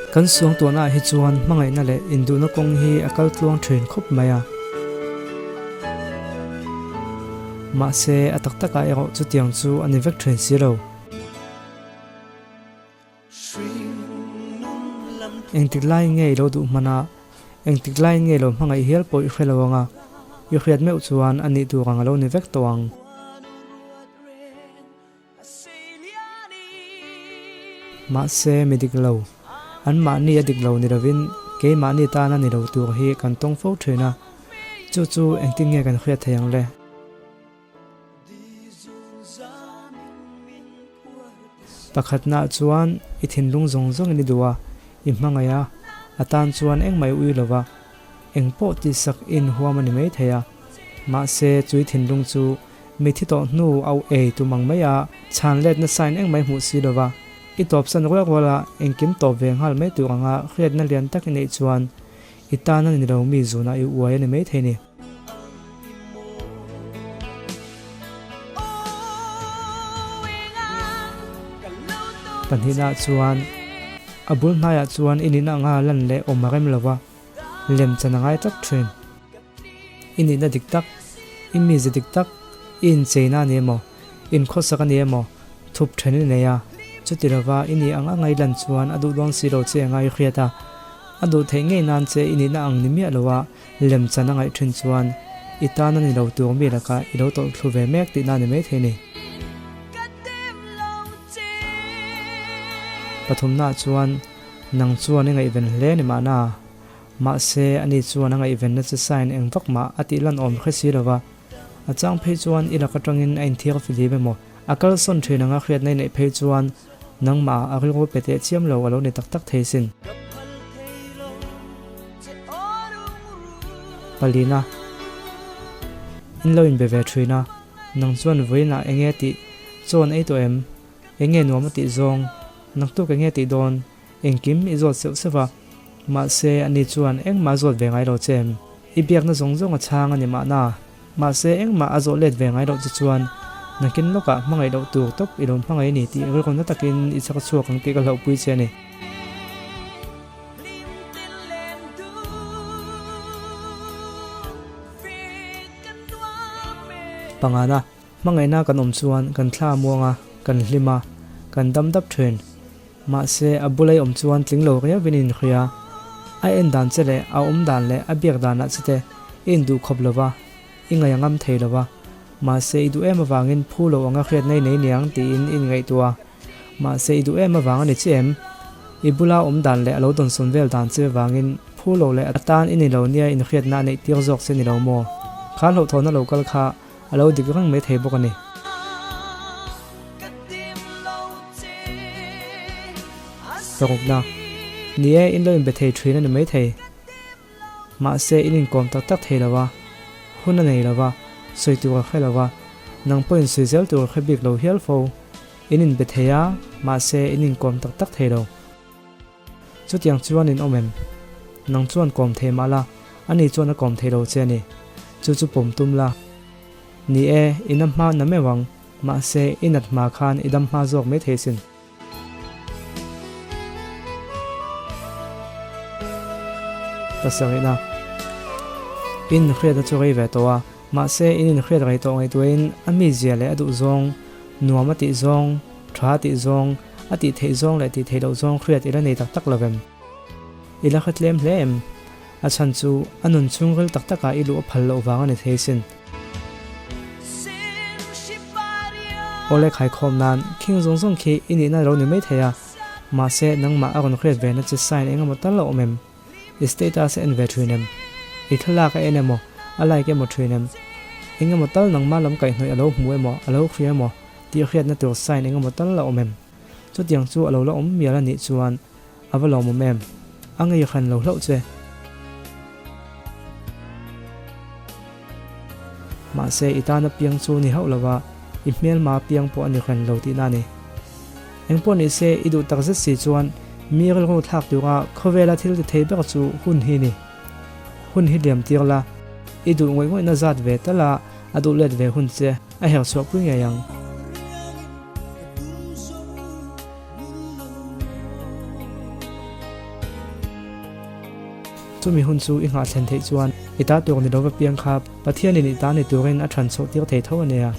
Kan suangtuahnaah hi chuan hmangaihna leh induhna kawng hi a kal tluang thin khawp mai a. Mahse, a tak takah erawh chutiang chu a ni vek thin si lo. Engtik laiin nge i lo duh hman a, engtik laiin nge i lo hmangaih hial pawh i hre lo ang a, i hriat meuh chuan a nih tur ang a lo ni vek tawh ang. Mahse, mi dik lo, anmahni a dik lo ni lovin keimahni tana ni lo tur hi kan tawng fo thin a, chu chu engtin nge kan hriat thei ang le? Pakhatnaah chuan i thinlung zawng zawngin i duh a, i hmangaih a, a tan chuan engmah i ui lo va, engpawh tihsak i inhuam a ni maithei a. Mahse, chui thinlung chu mi thi tawh hnu au ei tum ang mai a, chhan letna sign engmah i hmuh si lo va, i tawpsan rual rual a, engkim tawp ve nghal mai tur anga hriatna lian tak i neih chuan i tan a ni lo mi zunah i uai a ni maithei ni. Pahnihnaah chuan a bul hnaiah chuan i nihna anga lan leh awm a rem lo va, lem chan a ngai tlat thin. I nihna dik tak, i mize dik tak, i incheina a ni emaw, inkhawsak a ni emaw, thup then i nei a, chuti lova i nih ang anga i lan chuan a duh dawn si lo che anga i hriat a, a duh theih ngei nan che i nihna ang ni miah lo a, Lemchan a ngaih thin chuan i tan a ni lo tur mi lakah i lo tawlh thlu ve mek tihna a ni maithei ni. Pathumnaah chuan nang chuan i ngaihven hle ni mahna, mahse ani chuan a ngaihvenna che sign eng vak mah a tih lan awm hre si lova, a chang phei chuan i lak atangin a inthiar fihlim emaw a kalsawn thin anga hriatna i neih phei chuan nangmah a rilru pe teh chiam lo a lo ni tak tak thei sin. Palina, In lo inbe ve thin a, nang chuan vawiinah eng nge tih chawn ei tawh em? Eng nge nuam a tih zawng? Naktuk eng nge tih dawn? Engkim i zawt seuh seuh a, mahse ani chuan engmah a zawt ve ngai lo che em? I biakna zawng zawng a chhang a ni mahna, mahse engmah a zawh let ve ngai loh che chuan nakin lawkah hmangaih loh tur tawp i lo hmangaih a ni tih rilru na takin i chak chhuak ang tih ka hlauhpui che a ni. Pangana, hmangaihna kan awm chuan kan thla a muang a, kan hlim a, kan dam dap thin. Mahse, a bula i awm chuan tling lo riauvin i inhria. A en dan che leh a awm dan leh a biak danah che te i induh khawp lo va, i ngaih a ngam thei lo va. Mahse, i duh em avangin phu lo anga hriatna i nei niang tiin i inngaihtuah a. Mahse i duh em avang a ni che em? I bula awm dan leh a lo dawnsawn vel dan che vangin phu lo leh a tan i ni lo nia inhriatna a neih tir zawk che ni lo maw? Kha hlauhthawhna lo kal kha a lo dik reng mai thei bawk a ni. Parukna, Ni e, in lo inbe thei thin a ni maithei. Mahse, in inkawm tak tak thei lo a, hun a nei lo va, sawi tur a hre lo va, nang pawhin sawi zel tur a hre bik lo hial fo. In inbe thei a, mahse in inkawm tak tak thei lo. Chutiang chuan in awm em? Nang chuan kawm thei mah la, ani chuan a kawm thei lo che a ni. Chu chu pawm tum la. Ni e, i na hma na meuh ang, mahse i nat hma khan i dam hma zawk mai thei sin. Pasarihna, In hriatna chu rei ve tawh a, mahse in inhriat rei tawh ngaihtuahin a mizia leh a duh zawng, nuam a tih zawng, tha a tih zawng, a tih theih zawng leh tih theih loh zawng hriat i la nei tak tak lo em? I la hre tlem hle em? A chhan chu a nun chhungril tak takah i luh a phal loh vang a ni thei sin. Awle khaikhawm nan khing zawng zawng khi i nihna lo ni mai thei a, mahse nangmah a rawn hriat ve na che sign eng emaw tal a awm em? I status a en ve thin em? I thlalak a en emaw, a like emaw thin em? Eng emaw tal nangmah lam kaihhnawih a lo hmu emaw, a lo hria emaw tih hriatna tur sign eng emaw tal a awm em? Chutiang chu a lo la awm mial a nih chuan A va lawmawm em? A ngei hran lo hlauh che. Mahse, i tana piang chu ni hauh lova, i hmelma piang pawh a ni hran lo tihna a ni. Engpawh ni se, i duh takzet si chuan mi rilru thlak tura khawvela thil ti thei ber chu hun hi ni. Hun hi liam tir la, i duh ngawih ngawihna zat ve tal a, a duh let ve hun che a herchhuahpui ngei ang. Chumi hun chu i nghah thlen theih chuan i ta tur ni lova piang kha Pathianin i ta ni turin a ṭhan chhoh tir thei tho a nia.